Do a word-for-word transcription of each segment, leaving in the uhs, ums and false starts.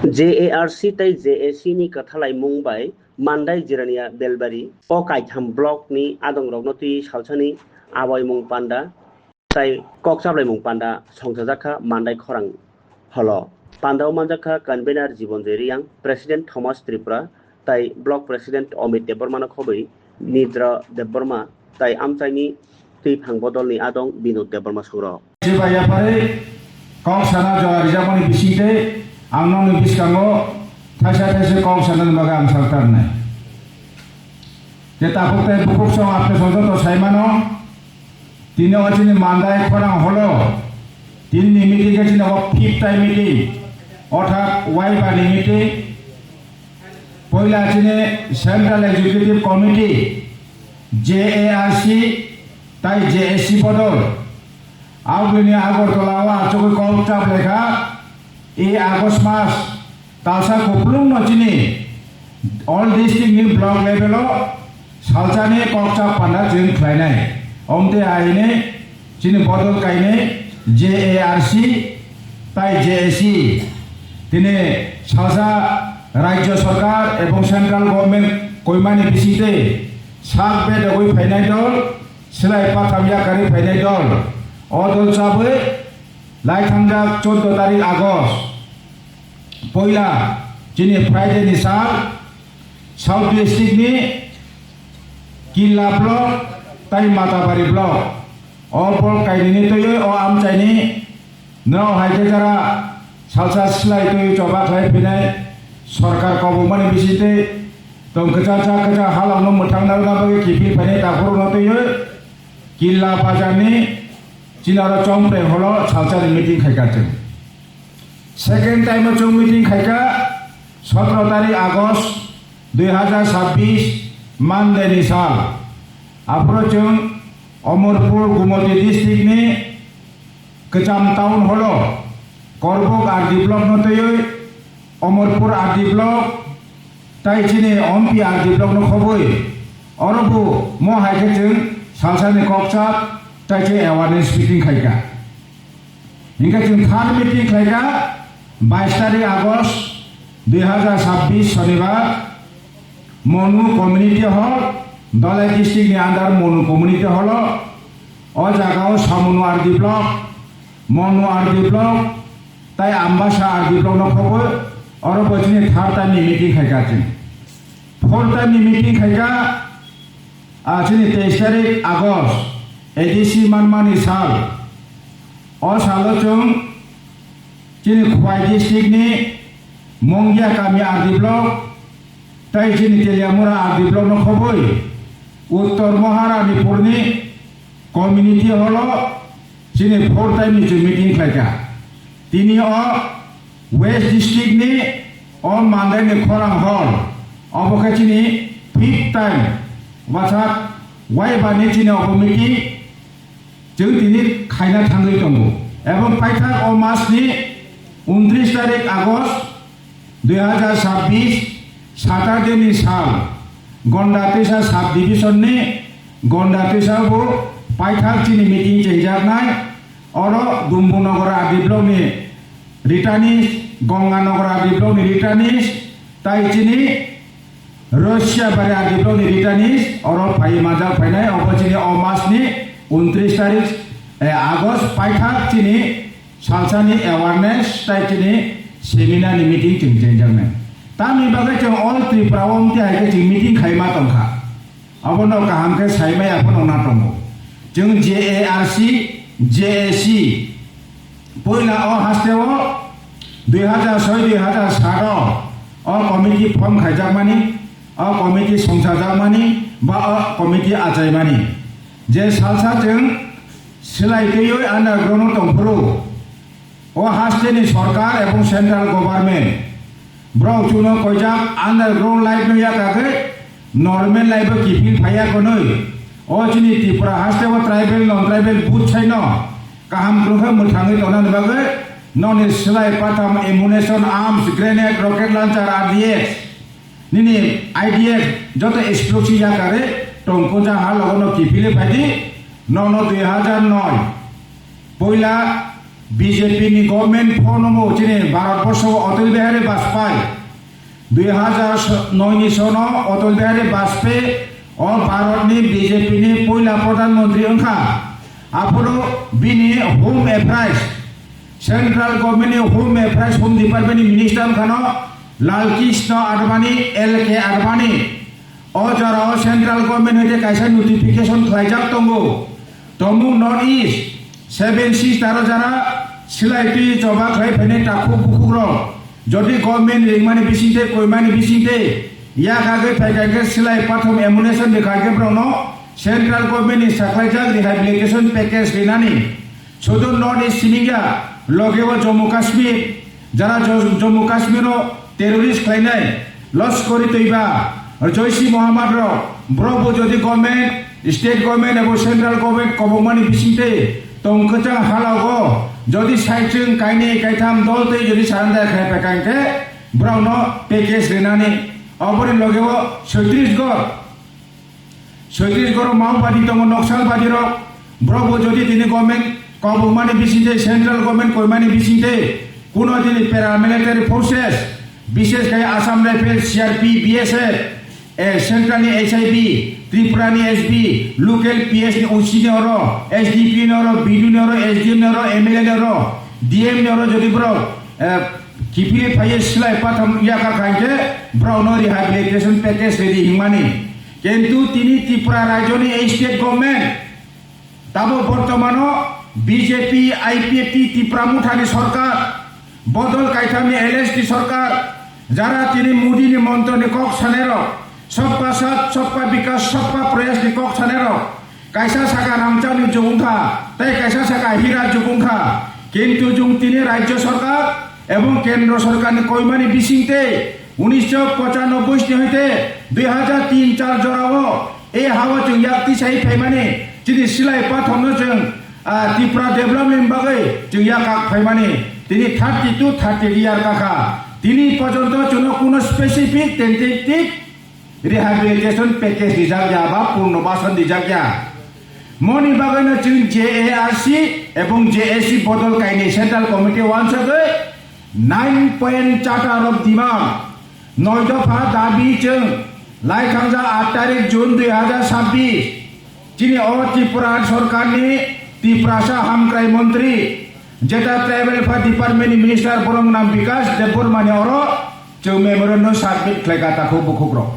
J A R C tei J A C ni kwthalaimung bai Mandai Jirania Belbari o kaitham block ni adongrokno twi salsani abaimung panda tei kok chaplaimung panda songchajakha Mandai khorang holo. Pandao manjakha convener Jibanjoy Reang, president Thomas Tripura tei block president Amit Debbarma no khobwi Nidra Debbarma tei amchaini twiphang bodolni adong Binod Debbarma surok. Chiba yapharwi kok sana jora rijaboni bisingtwi ang nokni bwskango thaisa thaisa kok sanani bagwi ang saltarnai. Je tabuk tei bukhuk song apni song joto saimano, tini o chini Mandai khorang holo, tini ni meeting khe chini o fifth time meeting, orthat waiba ni meeting, poila chini Central Executive Committee, J A R C, tai J A C bodol, Aboni Agartala o achugwi kok chap lekha, e August mas, talsa kupulung no chini all district ni block level o salsani kok chap panda chwng khlainai. Omte aini chini bodol kainai J A R C tai J A C. Tini salsa Rajya Sarkar ebong Central Government koimani bisingtwi sak bedogwi phainai dol, Swlai patham yakarwi phainai dol. O dol chabwi lai thangjak chordo tarik August. Poila chini Friday ni sal South District ni Killa block tai Matabari block. O block kainwini twiwi o amchaini Norok hai khe jara salsa slai twi choba khlai phinai sorkar kobokmani bisingtwi tong kwchang cha kwchang halokno mwthang narwkna bagwi kiphil phainai takhorokno twiwi Killa bazarni chini oro Chompreng holo salsani meeting khaikha chwng. Second time o chwng meeting khaikha sotro tarik August dui hazar sabbish Monday ni sal. Aphuru chwng Omorpur Gumoti district ni Kwcham town holo Korbok R D block no twiwi Omorpur R D block tai chini Ompi R D block no khobwi oro bo mo hai khe chwng salsani kokchap tai chwng awareness meeting khaikha. Hinkhe chwng third meeting khlaikha bais tarik August dui hazar sabbish Sonibar Monu Community Hall, Dhalai District ni under Monu Community Hall o, o jaga o Samunu R D block, Monu R D block, tai Ambasa R D block no khobwi oro bo chini third time ni meeting khaikha chwng. Fourth time ni meeting khaikha, ah, chini teis tarik August, A D C manmani sal. O salo chwng chini Khwai district ni Mongia kami R D block, tai chini Teliamura R D block no khobwi Uttor Maharanipur ni community hall o chini fourth time ni chwng meeting khlaikha. Tini o West District ni o Mandai ni khorang hall, obo khe chini fifth time, wasak waiba ni chini obo meeting chwng tini khaina thangwi tongo. Ebong paithak o mas ni untris tarik August dui hazar sabbish Saturday ni sal Gonda Twisa sub division ni Gonda Twisa bo paithak chini meeting chengjaknai. Oro Dumbunogor R D block ni returnees, Gonganagar R D block ni returnees, tai chini Russia bari R D block ni returnees oro phai manjak phainai, obo chini o mas ni untris tarik, eh, August paithak chini salsani awareness tai chini seminar ni meeting chwng chengjaknai. Tamni bagwi chwng all Tripura o wngte hai khe chwng meeting khaima tongkha. Abono kaham khe saimaya phano na tongo. Chwng J A R C, J A C, poila o haste o dui hazar soi dui hazar sat o, o committee form khaijakmani, o committee songchajakmani, ba o committee achaimani. Je salsa chwng swlai twiwi underground o tongphuru, o haste ni sorkar ebong central government borok chuno koijak underground life no yakagwi normal life o kiphil phaiya konwi. O chini Tripura haste o tribal non tribal booth saino kaham kwrwngkhe mwthangwi tongnani bagwi nokni swlai patham ammunition, arms, grenade, rocket launcher, R D X, nini I D F joto explosive yakagwi tongkukjak ha logo no kiphilwi phaidi. Nono dui hazar noi poila B J P ni government phonomo chini Bharat borsho Atal Bihari Vajpayee, dui hajar noi ni sono Atal Bihari Vajpayee o Bharat ni B J P ni poila pradhan mantri wngkha. Aphuru bini Home Affairs, Central Government ni Home Affairs, Home Department ni Minister wngkhano Lal Krishna Advani, L K Advani. O jorao Central Government hoite kaisa notification khlaijak tongo. Tumung North East Seven Sister o jara silai twi choba khlai phainai takhuk bukhuk rok. Jodi government ringmani bisingtwi koimani bisingtwi yak agwi phaikha khe silai pathom ammunition rikha khe borokno Central Government ni saklaijak rehabilitation package rinani. Sudu North East simi ya, loge o Jammu Kashmir, jara Jo-, Jammu Kashmir o terrorist khlainai, Lashkar-e-Toiba, Jaish-e-Mohammad rok, borok bo jodi government, state government abo central government kobokmani bisingtwi tong kwchang halogo, jodi saichung kainwi kaitham dol twi jodi surrender khlai phaikha hwnkhe, borokno package rinani, oboni loge o soitris gor. Soitris goro Maobadi tongo, Noksalbadi rok. Borok bo jodi tini government kobokmani bisingtwi, central government koimani bisingtwi, kuno tini paramilitary forces, bishesh khai Assam Rifle, C R P, B S F, eh, central ni H I B, Tripura ni S B, local P S ni O C ni oro, S D P ni oro, B D O ni oro, S D M ni oro, M L A ni oro, D M ni oro jodi borok, eh, kiphilwi phaiwi silai patham yakar khai khe borokno rehabilitation package ridi hingmani. Kintu tini Tripura rajyoni ei state government, tabo bortomano B J P, I P F T Tripura muthani sorkar, bodol kaithamni L S P sorkar, jara tini Modi ni montroni kok sanairok, Sabka Saath, Sabka Vikas, Sabka Prayas ni kok sanairok, kaisa saka Ramchak ni jugungkha, tei kaisa saka Hira jugungkha. Kintu jung tini rajya sorkar ebong kendro sorkar ni koimani bisingtwi unisho pochanoboi ni hoite dui hajar tin char jorao e hawa chwng yak tisai phaimani chini silai pathomno chwng, ah, Tripura development bagwi chwng yak kak phaimani tini thirty to thirty year kakha. Tini pojonto chwngno kuno specific tentative rehabilitation package rijak ya ba purnobasan rijak ya. Moni bagwino chwng J A R C ebong J A C bodol kainwi Central Committee wansagwi nine point charter of demand, noi dopha dabi chwng laikhangja aat tarik June dui hajar sabbish. Chini o Tripura sorkarni Tiprasa hamkrai montri, jeta Tribal Affairs Department ni Minister Boromnam Bikash Debbarma ni oro chwng memorandum submit khlaikha takhuk bukhuk rok.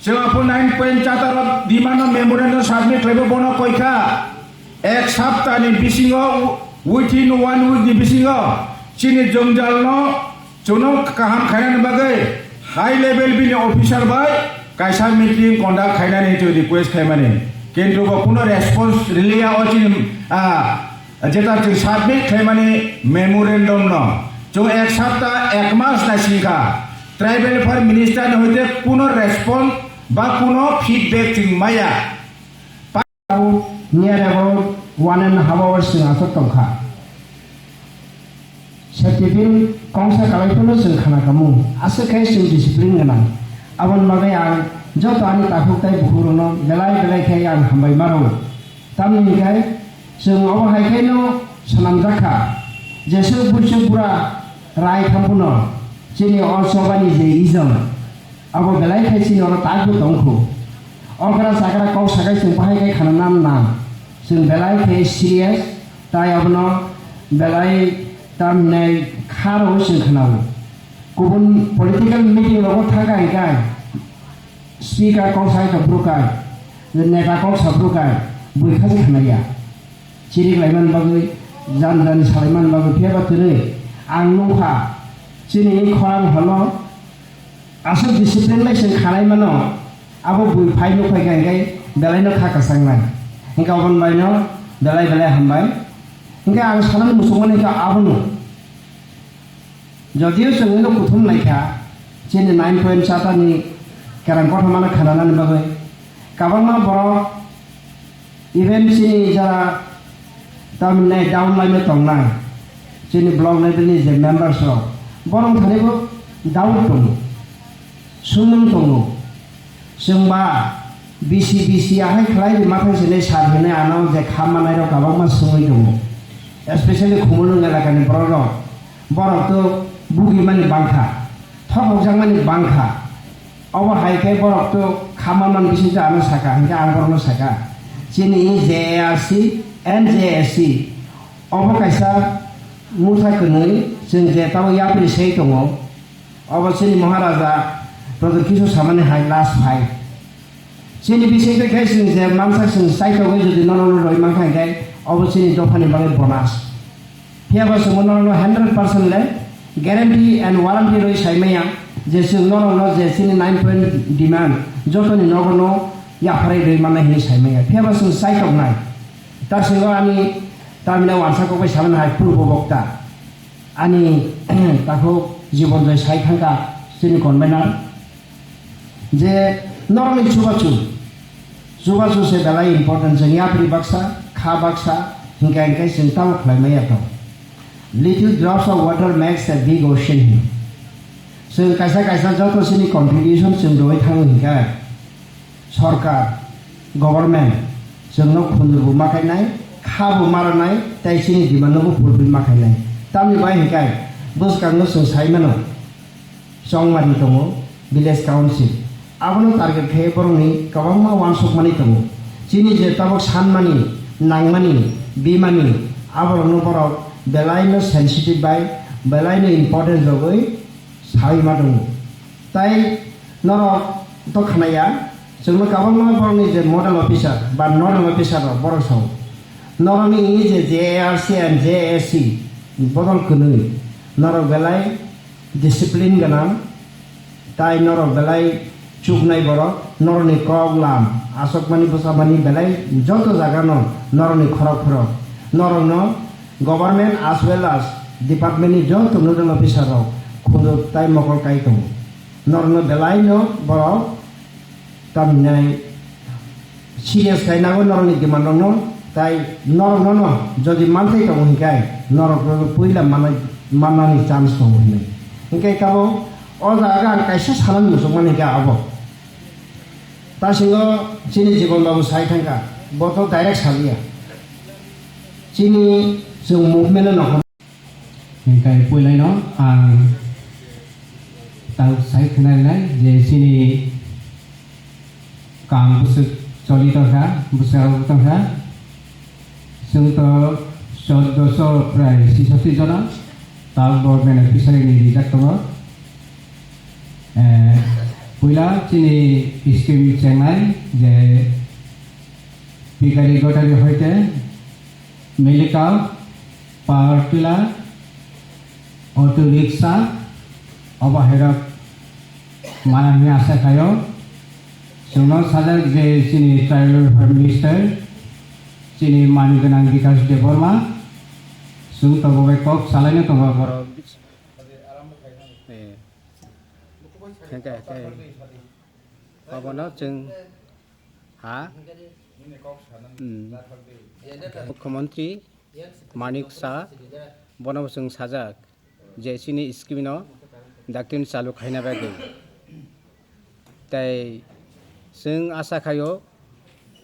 Chwng aphuru nine point charter of demand no memorandum submit khlaibo bono koikha ek sapta ni bisingo, within one week ni bisingo chini jongjalno Chwngno kaham khainani bagwi high level bini officer bai kaisa meeting conduct khainani chwng request khaimani, kintu bo kuno response riliya o chini, ah, jeta chwng submit khaimani memorandum no chwng ek sapta ek mas naisingkha, tribal affairs minister ni hoite kuno response ba kuno feedback chwng maya. Near about one and half hours chwng aswk tongkha. Safety pin kongsa kalai phano chwng khana kamo. Aswk khe chwng discipline gwnang. Aboni bagwi ang joto ani takhuk tei bukhuk rokno belai belai khe ang hambai mano. Tamni hwnkhe chwng obo hai khe no swnamjak kha, jeswk buiswk bura rai thang phano chini o chobani je ijom. Abo belai khe chini oro tak bo tong kho. Okra chakra kok sakai chwng bahai khe khana nan na. Chwng belai khe serious, tai abono belai tamni kha rw chwng khna o. Kubun political meeting rogo thang kai kai. Speaker kok sai to bru kai. Neta kok sa bru kai. Bui kha se khna ya. Chirik lai man bagwi, jan jan salai man bagwi, phiya ba twnwi ang nung kha. Chini khorang holo aswk discipline bai chwng khanai mano, abo bui phai nuk phai kha, hinkhe belai no kha kwchang nai. Hinkhe oboni bai no belai belai hambai. Hinkhe ang sanani muchungmani hinkhe abono. Jodio chwng no kuthum lai kha, chini nine point charter ni kerang kothoma no khana nani bagwi. Kwbangma borok, even chini jara tamni down line o tongnai, chini block level ni je members rok, borok thani bo doubt tongo, sumung tongo. Chwng ba B C B C ahai khlai rima thang sini sar hinwi ano je kha manai rok kwbangma swngwi tongo. Especially Khumulwng elakani borok rok, borok to bugimani bangkha, thokokjakmani bangkha. Obo hai khe borok to kha manmani bisingtwi ano saka, hinkhe ang borokno saka. Chini J A R C and J S C obo kaisa motha kwnwi, chwng je tabuk yapri sei tongo. Obo chini Maharaja Pradyot Kishore samani hai last fight. Chini bisingtwi khe chwng je mansa chwng saitogwi jodi norokno roi mankha hinkhe obo chini dophani bagwi bonus. Phiyaba chwngbo norokno hundred percent le guarantee and warranty rwi saimaya je chwng norokno je chini nine point demand jotoni nogono yapharwi rwi mannai hinwi saimaya. Phiyaba chwng saitoknai. Tasingo ani tamina wansa kokbai samani hai purbo bokta. Ani takhuk Jibon Joy sai thangkha chini convener. Je norokni chubachu, chubachu se belai important, chwng yapri baksa, kha baksa, hinkhe hinkhe chwng tamo khlai maya tong. Little drops of water makes a big ocean hino. Chwng kaisa kaisa joto chini contribution chwng rwui thango hinkhe sorkar, government chwngno khunjurbo ma khainai, khabo ma rwnai, tei chini demand nobo fulfill ma khainai. Tamni bai hinkhe bwskango chwng sai mano. Chongmari tongo, village council. Abono target khe borokni kwbangma uansukmani tongo. Chini je tabuk sanmani, nangmani, bimani, aborokno borok belaino sensitive bai, belaino important rogwi saui ma tongo. Tai norok to khnaya, chwngno kwbangma borokni je model officer ba nodal officer rok borok sao. Norokni je J A R C and J A S C bodol kwnwi norok belai discipline gwnang, tai norok belai chuknai borok, norokni kok lam, asokmani bwchabani belai joto jagano norokni khorok phorok, norokno government as well as department ni joto nodal officer rok khunju tai mokol kai tongo. Norokno belaino borok tamhinai serious khlai nango norokni demand rokno, tai norokno no jodi manthai tongo hinkhe norokno puila manna, mannani chance tongo hinwi. Hinkhe tabuk o jaga ang kaisa sanani muchungmani hinkhe abo. Tasingo chini Jibon Babu sai thangkha, bo to direct saliya. Chini chwng movement no nokho. Hinkhe puilaino ang tabuk sai khna rinai je chini kaam bwswk choli tongkha, bwswk tongkha. Chwng to choddoso prai sisoti jona tabuk bo beneficiary ni rijak tongo. Eh, puila chini scheme chengnai je Bigari Gotari hoite Melikal, power tiller, auto rickshaw, obo hairok mana hwnwi asa khaio. Chwngno sajak je chini tribal welfare minister, chini mani gwnang Bikash Debbarma, chwng tongo bai kok salaino tongo borok. Eh, thengkhe, thengkhe. Obono chwng ha? Hmm. Mukhyamantri Manik Saha, bono bo chwng sajak je chini scheme no daktin chalu khaina bagwi. Tei chwng asa khaio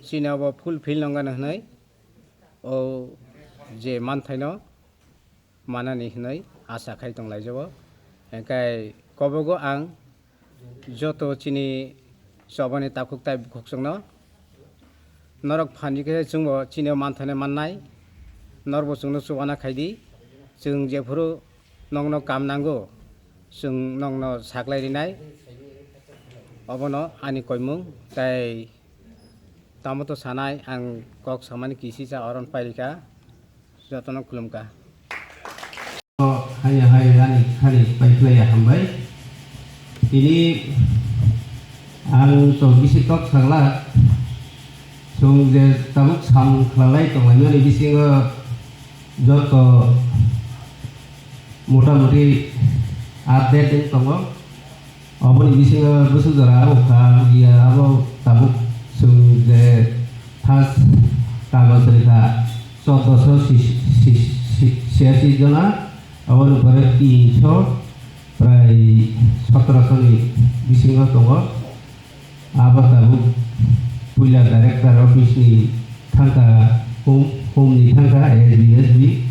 chini obo fulfill nongani hwnwi o je manthaino manani hwnwi asa khai tonglaijao. Hinkhe kobogo ang joto chini chobani takhuk tai bukhuksongno norok phan rikhe chwngbo chini o manthaino mannai, norokbo chwngno chubana khaidi, chwng jephuru nokno kam nango chwng nokno saklai rinai, obono ani koimung. Tai tamo to sanai ang kok samani kisisa oron pairika. Jotono khulumkha. Haya hai ani khani paiphlaiya hambai. Tini ang to bisi kok sagla, chwng je tabuk sam khwlalai tonglaimani bisingo joto motamuti update wng tongo. Oboni bisingo bwswk jora abo kha, ya abo tabuk chwng je first kagoj rikha choddoso si-, si-, si-, siyashi jona, aboni pore tinso prai sotroso ni bisingo tongo. Abo tabuk puila director office ni thangkha, home, home ni thangkha, S B, S B.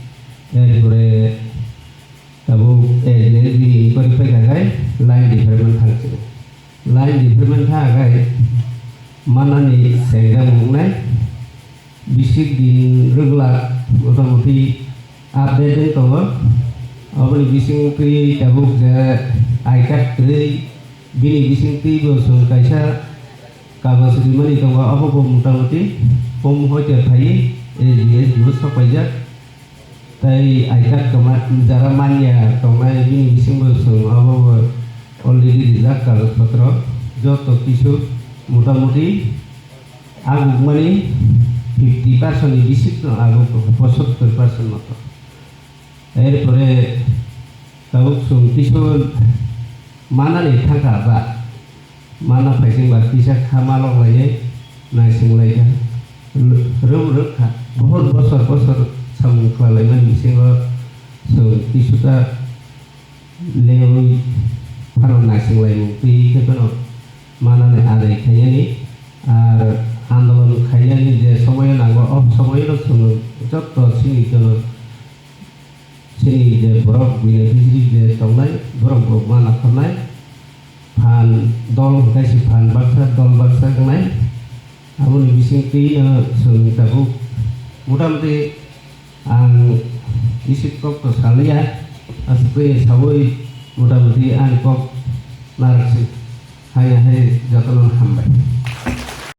Erpore tabuk S D S bini inquiry paikha khai line department thangsingo. Line department thangkha khai manani sengkang wngnai bisik din rwglak motamuti update wng tongo. Aboni bisingtwi tabuk je I card kwrwi bini bisingtwi bo chwng kaisa kagoj rimani tongo, abo bo motamuti home hoite phaiwi S D S bo sok paijak. Tei I card kwma jara manya tongnai bini bisingo chwng abo bo already rijak kagoj potro joto kisu motamuti agukmani fifty percent ni bisik no aguk, pochottor percent moto. Erpore tabuk chwng kisu manani thangkha ba mana phaising ba kisa kha malok laiwi naising laikha. Rwng rwkha, bohor bosor bosor samung khlaimani bisingo chwng kisuta lewi phano naising laimung twi khe phano manani adai khainani ar andolon khainani je somoyo nango, o somoyo no chwng jotto chini jono chini je borok beneficiary je tongnai, borok bo ma nakarnai, phan dol hwnkhe se phan baksa, dol baksa wngnai. Aboni bising twi no chwng tabuk motamuti ang bisi kok to saliya, aswk sawi motamuti ani kok narwk se. Hai hai jotono hambai.